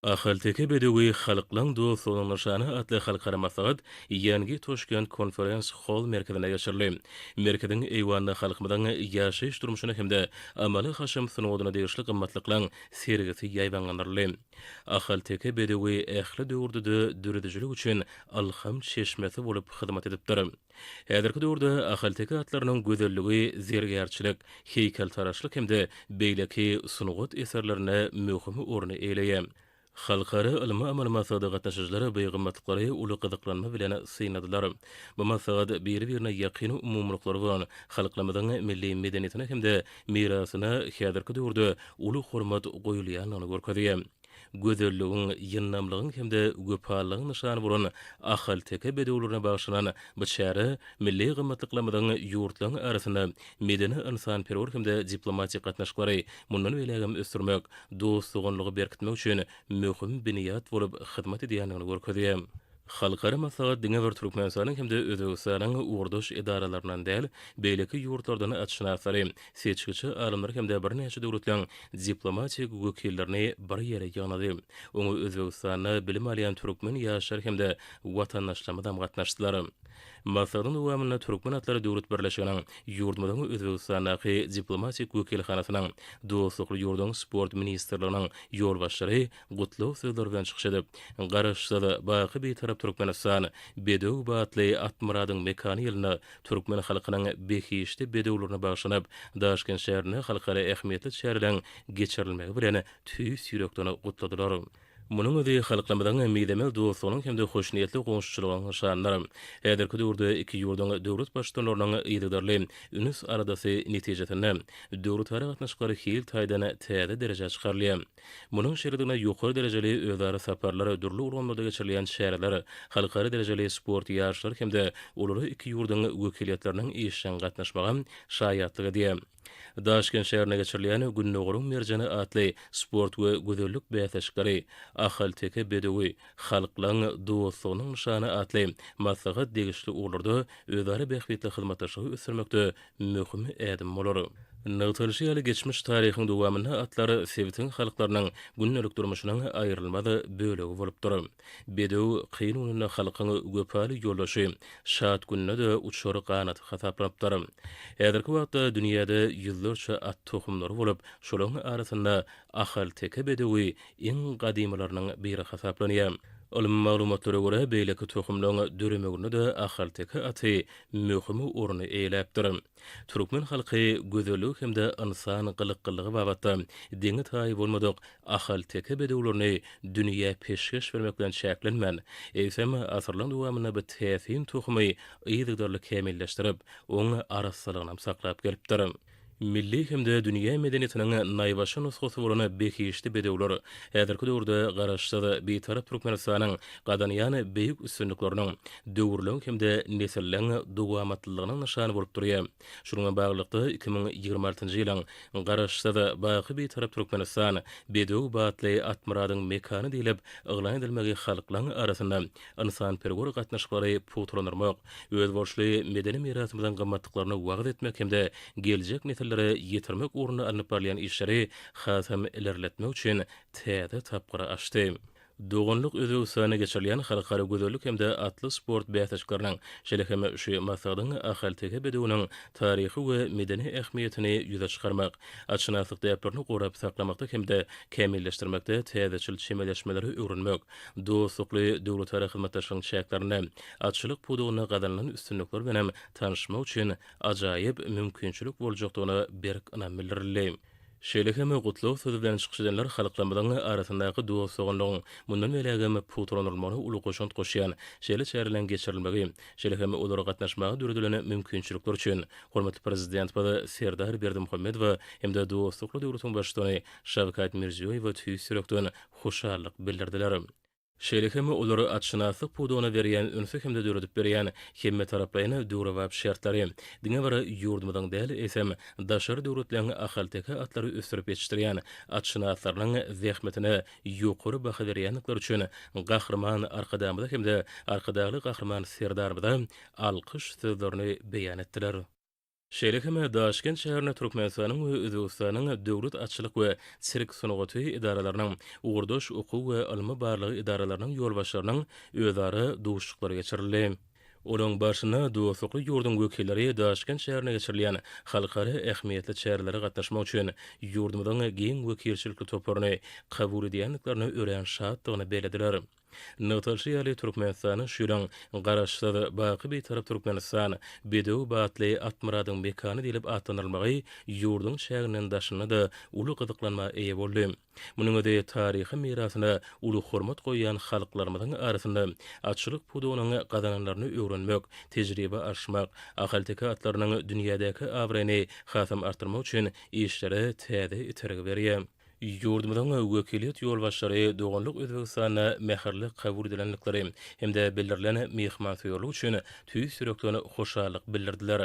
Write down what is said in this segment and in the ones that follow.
Ahalteke bedewi, halklaň dostlugynyň nyşany atly halkara maslahat Ýangi Toşkent konferens holl merkezinde geçirildi. Merkeziň eýwanynda halkymyzyň ýaşaýyş-durmuşyna hem-de amaly-haşam sungatyna degişli gymmatlyklaryň sergisi ýaýbaňlandyryldy. Ahalteke bedewi ähli döwürde-de döredijilik üçin ylham çeşmesi bolup hyzmat edipdir. Häzirki döwürde ahalteke atlarynyň gözelligi zergärçilik, heýkeltaraşlyk hem-de beýleki sungat eserlerinde möhüm orny eýeleýär. Halkara ylmy-amaly maslahata gatnaşyjylar bu gymmatlyklary uly gyzyklanma bilen synladylar. Bu maslahat biri-birine ýakyn umumylyklary bolan halklarymyzyň milli medeniýetine hem-de mirasyna häzirki döwürde uly hormat goýulýandygyny görkezýär. Gözelligiň, ýyndamlygyň hem-de wepalylygyň nyşany bolan ahalteke bedewlerine bagyşlanan bu çäre milli gymmatlyklarymyzyň ýurtlaryň arasynda medeni-ynsanperwer hem-de diplomatik gatnaşyklary mundan beýlägem ösdürmek, dost-doganlygy berkitmek üçin möhüm binýat bolup hyzmat edýändigini görkezýär. Halkara maslahat diňe bir Türkmenistanyň hem-de Özbegistanyň ugurdaş edaralaryndan däl, beýleki ýurtlardan atşynaslary, seçgiçi alymlary hem-de birnäçe döwletleriň diplomatik wekillerini bir ýere ýygnady. Oňa Özbegistanda bilim alýan türkmen ýaşlary hem-de watandaşlarymyzam gatnaşdylar. Maslahatyň dowamynda Türkmen atlary döwlet birleşiginiň ýurdumyzyň Özbegistandaky diplomatik wekilhanasynyň, dostlukly ýurduň Sport ministrliginiň ýolbaşçylary gutlag sözleri bilen çykyş edip, Garaşsyz, baky Bitarap Türkmenistan, bedew batly at-myradyň mekany ýylynda türkmen halkynyň behişdi bedewlerine bagyşlanyp, Daşkent şäherinde halkara ähmiýetli çäreleriň geçirilmegi bilen tüýs ýürekden gutladylar. Munuň özi halklarymyzyň mizemez dostlugynyň hem-de hoşniýetli goňşuçylygynyň nyşanydyr. Häzirki döwürde iki ýurduň döwlet Baştutanlarynyň yzygiderli üns-aladasy netijesinde döwletara gatnaşyklar hil taýdan täze derejä çykarylýar. Munuň şeýledigine ýokary derejeli özara saparlar, dürli ulgamlarda geçirilýän çäreler, halkara derejeli sport ýaryşlary hem-de olara iki ýurduň wekiliýetleriniň işjeň gatnaşmagy şaýatlyk edýär. Daşkent şäherinde geçirilýän Gündogaryň merjeni atly sport we gözellik bäsleşikleri, Ahalteke bedewi, halklaryň dostlugynyň nyşany atly maslahat degişli ugurlarda özara bähbitli hyzmatdaşlygy ösdürmekde möhüm ädim bolar. Nygtalyşy ýaly, geçmiş taryhyň dowamynda atlar sebitiň halklarynyň gündelik durmuşynyň aýrylmaz bölegi bolupdyr. Bedew kyn gününde halkyň wepaly ýoldaşy, şat günde-de uçar ganaty hasaplanypdyr. Häzirki wagtda dünýäde ýüzlerçe at tohumlary bolup, şolaryň arasynda ahalteke bedewi iň gadymylarynyň biri hasaplanýar. Ylmy maglumatlara görä, beýleki tohumlaryň döremeginde-de ahalteke aty möhüm orny eýeläpdir. Türkmen halky gözelligi hem-de ynsan gylyk-gyllygy babatda deňi-taýy bolmadyk ahalteke bedewlerini dünýä peşgeş bermek bilen çäklenmän, eýsem, asyrlaryň dowamynda bu täsin tohumy yzygiderli kämilleşdirip, oň arassalygynam saklap gelipdir. Milli hem-de dünýä medeniýetiniň naýbaşy nusgasy bolan behişdi bedewler häzirki döwürde Garaşsyz, Bitarap Türkmenistanyň gazanýan beýik üstünlikleriniň, döwürleň hem-de nesilleň dowamatlylygynyň nyşany bolup durýar. Şunuň bilen baglylykda, 2026-njy ýylyň Garaşsyz, baky Bitarap Türkmenistan, bedew batly at-myradyň mekany diýlip yglan edilmegi halklaryň arasynda ynsanperwer gatnaşyklary pugtalandyrmak, özboluşly medeni mirasymyzyň gymmatlyklaryny wagyz etmek hem-de geljek nesillere ýetirmek ugrunda alnyp barylýan işleri hasam ilerletmek üçin täze tapgyry açdy. Doganlyk Özbegistanda geçirilýän halkara gözellik hem-de atly sport bäsleşikleriniň, şeýle hem şu maslahatyň ahalteke bedewiniň taryhy we medeni ähmiýetini ýüze çykarmak, atşynaslyk däplerini gorap saklamakda hem-de kämilleşdirmekde täzeçil çemeleşmeleri öwrenmek, Dostlukly döwletara hyzmatdaşlygyň çäklerinde atçylyk pudagynda gazanylan üstünlikler bilen hem tanyşmak üçin ajaýyp mümkinçilik boljakdygyna berk ynam bildirildi. Şeýle hem gutlag sözi bilen çykyş edenler halklarymyzyň arasyndaky dost-doganlygyň mundan beýlägem pugtalandyrylmagyna uly goşant goşýan şeýle çäreleriň geçirilmegi, şeýle hem olara gatnaşmaga döredilen mümkinçilikler üçin hormatly Prezidentimiz Serdar Berdimuhamedowa hem-de dostlukly döwletiň Baştutany Şawkat Mirziýoýewe tüýs ýürekden hoşallyk bildirdiler. Şeýle hem olar atşynaslyk pudagyna berýän ünsi hem-de döredip berýän hemmetaraplaýyn döwrebap şertleri diňe bir ýurdumyzyň däl, eýsem, daşary döwletleriň ahalteke atlary ösdürip ýetişdirýän atşynaslarynyň zähmetine ýokary baha berýändikleri üçin Gahryman Arkadagymyza hem-de Arkadagly Gahryman Serdarymyza alkyş sözlerini beýan etdiler. Şeýle hem Daşkent şäherinde Türkmenistanyň we Özbegistanyň döwlet atçylyk we sirk sungaty edaralarynyň, ugurdaş okuw we ylmy-barlag edaralarynyň ýolbaşçylarynyň özara duşuşyklary geçirildi. Olaryň barşynda dostlukly ýurduň wekilleri Daşkent şäherinde geçirilýän halkara ähmiýetli çärelere gatnaşmak üçin ýurdumyzyň giň wekilçilikli toparyny kabul edýändiklerine örän şatdygyny bellediler. Nygtalyşy ýaly, Türkmenistanyň şu ýylyň Garaşsyz, baky Bitarap Türkmenistan, bedew batly at-myradyň mekany diýlip atlandyrylmagy ýurduň çäginden daşynda-da uly gyzyklanma eýe boldy. Munuň özi taryhy mirasyna uly hormat goýýan halklarymyzyň arasynda atçylyk pudagynyň gazananlaryny öwrenmek, tejribe alyşmak, ahalteke atlarynyň dünýädäki abraýyny hasam artdyrmak üçin işlere täze itergi berýär. Ýurdumyzyň wekiliýet ýolbaşçylary doganlyk Özbegistanda mähirli kabul edilendikleri hem-de bildirilen myhmansöýerlik üçin tüýs ýürekden hoşallyk bildirdiler.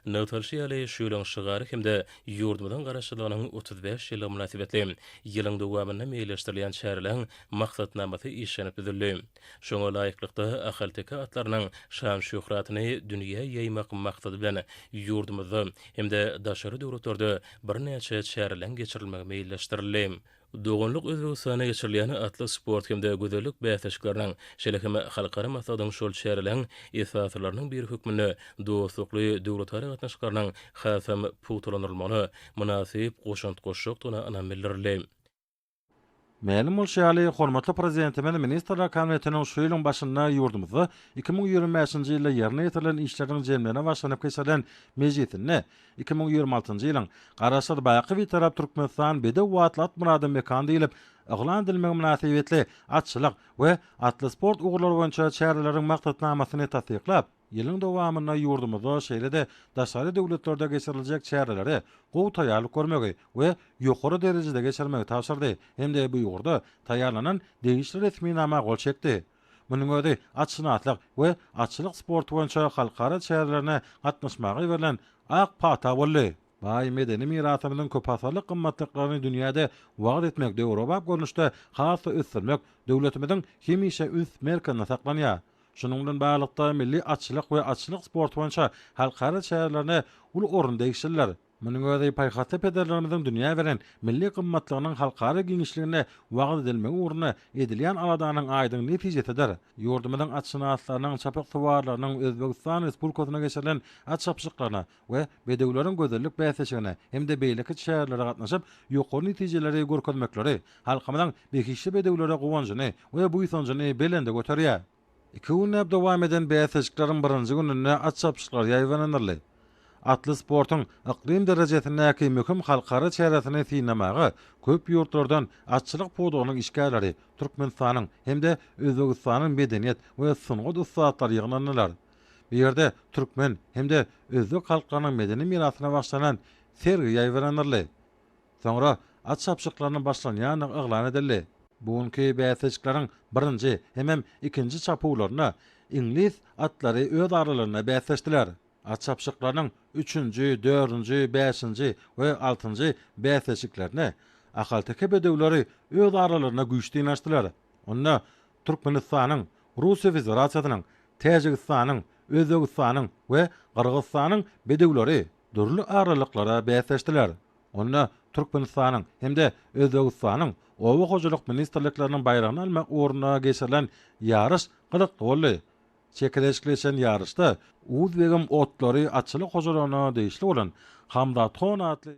Nygtalyşy ýaly, şu ýylyň şygary hem-de ýurdumyzyň Garaşsyzlygynyň 35 ýyllygy mynasybetli ýylyň dowamynda meýilleşdirilýän çäreleriň maksatnamasy işlenip düzüldi. Şoňa laýyklykda, ahalteke atlarynyň şan-şöhratyny dünýä ýaýmak maksady bilen ýurdumyzda hem-de daşary döwletlerde birnäçe çäreleriň geçirilmegi meýilleşdirildi. Doganlyk Özbegistanda geçirilýän atly sport hem-de gözellik bäsleşikleriniň, şeýle hem halkara maslahatyň şol çäreleriň esasylarynyň biri hökmünde dostlukly döwletara gatnaşyklarynyň hasam pugtalandyrylmagyna mynasyp goşant goşjakdygyna ynam bildirildi. Mälim bolşy ýaly, hormatly Prezidentimiz Ministrler Kabinetiniň şu ýylyň başynda ýurdumyzda 2025-nji ýylda ýerine ýetirilen işleriň jemlerine bagyşlanyp geçirilen mejlisinde 2026-njy ýylyň Garaşsyz, baky Bitarap Türkmenistan bedew atly at myrada mekan diýlip yglan edilmegi mynasybetli atçylyk we atly sport ugurlary boýunça çäreleriň maksatnamasyny tassyklap, Ýylyň dowamynda ýurdumyzda, şeýle-de daşary döwletlerde geçiriljek çärelere gowy taýýarlyk görmegi we ýokary derejede geçirmegi tabşyrdy hem-de bu ugurda taýýarlanan degişli resminama gol çekdi. Munuň özi atşynaslyk we atçylyk sporty boýunça halkara çärelerine gatnaşmaga berlen ak pata boldy. Baý medeni mirasymyzyň köpasyrlyk gymmatlyklaryny dünýäde wagyz etmek, döwrebap görnüşde has-da ösdürmek döwletimiziň hemişe üns merkezinde saklanýar. Şunuň bilen baglylykda, milli atçylyk we atçylyk sporty boýunça halkara çärelerine uly orun degişlidir. Munuň özi paýhasly pederlerimiziň dünýä beren milli gymmatlygynyň halkara giňişliginde wagyz edilmegi ugrunda edilýän aladanyň aýdyň netijesidir. Ýurdumyzyň atşynaslarynyň, çapyksuwarlarynyň Özbegistan Respublikasyna geçirilen at çapyşyklaryna we bedewleriň gözellik bäsleşigine hem-de beýleki çärelere gatnaşyp, ýokary netijeleri görkezmekleri halkymyzyň behişdi bedewlere guwanjyny we buýsanjyny belende göterýär. Iki günläp dowam eden bäsleşikleriň birinji gününde at çapyşyklary ýaýbaňlandyryldy. Atly sportuň yklym derejesindäki möhüm halkara çäresini synlamaga köp ýurtlardan atçylyk pudagynyň işgärleri, Türkmenistanyň hem-de Özbegistanyň medeniýet we sungat ussatlary ýygnandylar. Bu ýerde türkmen hem-de özbek halklarynyň medeni mirasyna bagyşlanan sergi ýaýbaňlandyryldy. Soňra at çapyşyklarynyň başlanýandygy yglan edildi. Bu günki bäsleşikleriň birinji hemem ikinji çapuwlarynda iňlis atlary öz aralarynda bäsleşdiler. At çapyşyklarynyň üçünji, dördünji, bäşinji we altynjy bäsleşiklerinde ahalteke bedewleri öz aralarynda güýç synanyşdylar. Onda Türkmenistanyň, Russiýa Federasiýasynyň, Täjigistanyň, Özbegistanyň we Gyrgyzystanyň bedewleri dürli aralyklara bäsleşdiler. Onda Türkmenistanyň hem-de Özbegistanyň Oba hojalyk ministrlikleriniň baýragyny almak ugrunda geçirilen ýaryş gyzykly boldy. Çekeleşikleşen ýaryşda Uzbegim otlary atçylyk hojalygyna degişli bolan Hamzathon atly,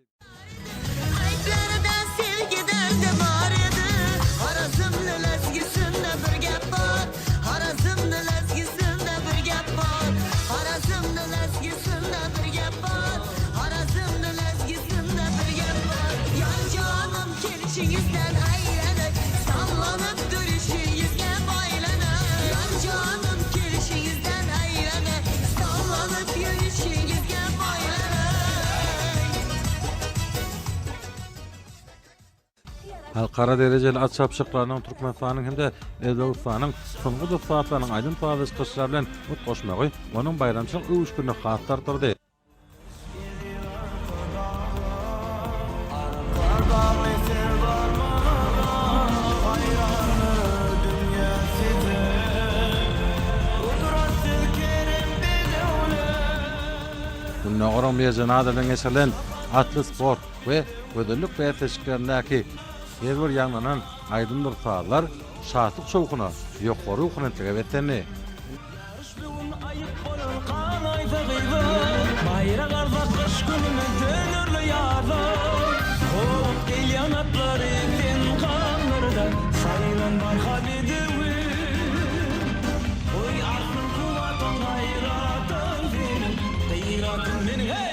Aýtlarda sevgi derdi bar edi Harazymly lezgisinde bir gep bar Harazymly lezgisinde bir gep bar Harazymly lezgisinde bir gep bar Harazymly lezgisinde bir gep bar Ýar janym kelşiňizden aýlanyp Sallanyp durşuňyzga baýlanyp Ýar janym kelşiňizden aýlanyp Sallanyp ýörüşiňizge baýlanyp. Halkara derejeli at çapyşyklarynyň Türkmenistanyň hem-de Özbegistanyň sungat ussatlarynyň aýdym-sazly çykyşlary bilen utgaşmagy onuň baýramçylyk öwüşginini has-da artdyrdy. Gündogaryň. Soň Merjen bilen geçirilen atly sport we gözellik bäsleşiklerindäki her bir ýaňlanan aýdymdyr sazlar şatlyk-şowhuna, ýokary ruhubelentlige beslendi. Ýaryş bu gün aýyp bolar galaýsa gyza Baýrak alsak gyş günümiz dönerli ýaza Kowup gelýän atlary sen galdyrda Saýlan barha bedewi Goý artsyn kuwwatyň gaýratyň seniň Gyratyň meniň heý!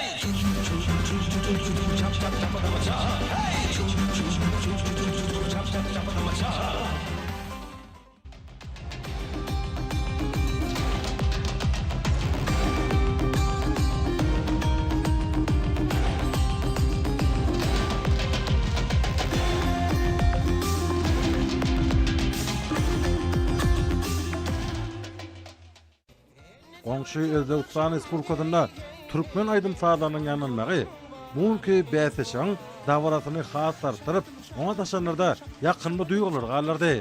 Goňşy Özbegistan Respublikasynda türkmen aýdym-sazlarynyň ýaňlanmagy bu günki bäsleşigiň dabarasyny has artdyryp, oňa daşanlarda ýakymly duýgulary galdyrdy.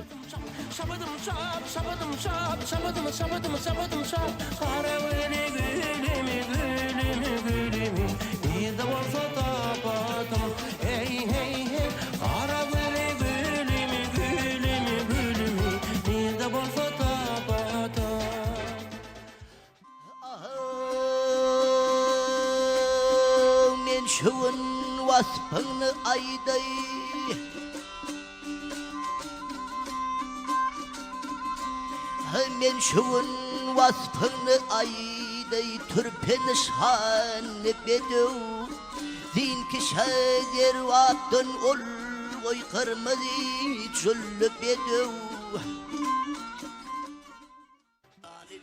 Ahaw men şu gün waspyňny aýdaý. Men şu gün waspyňny aýdaý Türpen şanly bedew. Zinki şa zerwapdan ol goý gyrmyzy çully bedew.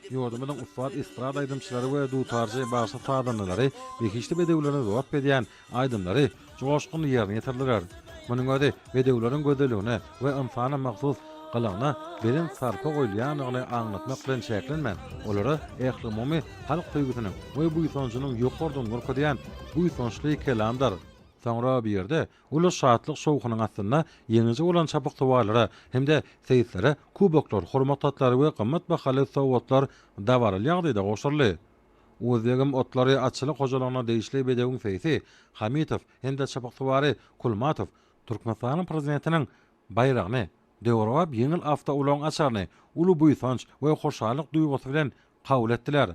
Ýurdumyzyň ussat estrada aýdymçylary we dutarçy bagşy-sazandalary behişdi bedewlerine wasp edýän aýdymlary joşgunly ýerine ýetirdiler. Munuň özi bedewleriň gözelligine we ynsana mahsus gylygyna belent sarpa goýulýandygyny aňlatmak bilen çäklenmän, olara ählumumy halk söýgüsiniň we buýsanjynyň ýokarydygyny görkezýän buýsançly kelamdyr. Soňra bu ýerde Uly şatlyk-şowhunyň astynda ýeňiji bolan çapyksuwarlara hem-de seýislere kuboklar, hormat hatlary we gymmat bahaly sowgatlar dabaraly ýagdaýda gowşuryldy. Uzbegim otlary atçylyk hojalygyna degişli bedewiň seýsi Hamitow hem-de çapyksuwary Kulmatow Türkmenistanyň Prezidentiniň baýragyny, döwrebap ýeňil awtoulagyň açaryny uly buýsanç we hoşallyk duýgusy bilen kabul etdiler.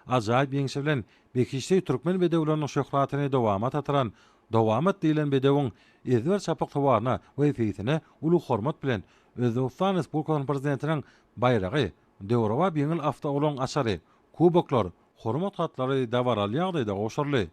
Ajaýyp ýeňşi bilen behişdi türkmen bedewleriniň şöhratyny dowamat atyran Dowamat diýlen bedewiň ezber çapyksuwaryna we seýsine uly hormat bilen Özbegistan Respublikasynyň Prezidentiniň baýragy, döwrebap ýeňil awtoulagyň açary, kuboklar, hormat hatlary dabaraly ýagdaýda gowşuryldy.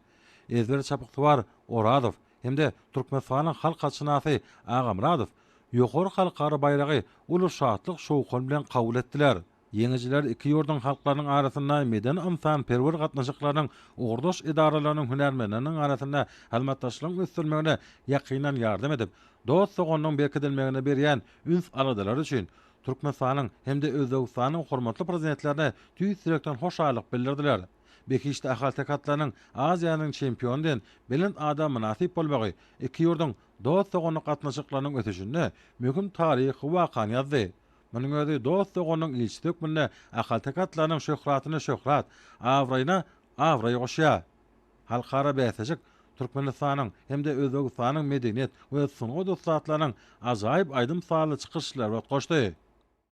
Ezber çapyksuwar Orazow hem-de Türkmenistanyň halk atşynasy Agamyradow ýokary halkara baýragy uly şatlyk-şowhun bilen kabul etdiler. Ýeňijiler iki ýurduň halklarynyň arasynda medeni-ynsanperwer gatnaşyklarynyň ugurdaş edaralarynyň hünärmenleriniň arasynda hyzmatdaşlygyň ösdürilmegine ýakyndan ýardam edip, dost-doganlygyň berkidilmegine berýän üns-aladalary üçin Türkmenistanyň hem-de Özbegistanyň hormatly Prezidentlerine tüýs ýürekden hoşallyk bildirdiler. Behişdi ahalteke atlarynyň Aziýanyň çempiony diýen belent ada mynasyp bolmagy iki ýurduň dost-doganlyk gatnaşyklarynyň ösüşinde möhüm taryhy wakany ýazdy. Munuň özi dost-doganyň ilçisi hökmünde ahalteke atlarynyň şöhratyna şöhrat, abraýyna abraý goşýar. Halkara bäsleşik Türkmenistanyň hem-de Özbegistanyň medeniýet we sungat ussatlarynyň ajaýyp aýdym-sazly çykyşlary utgaşdy.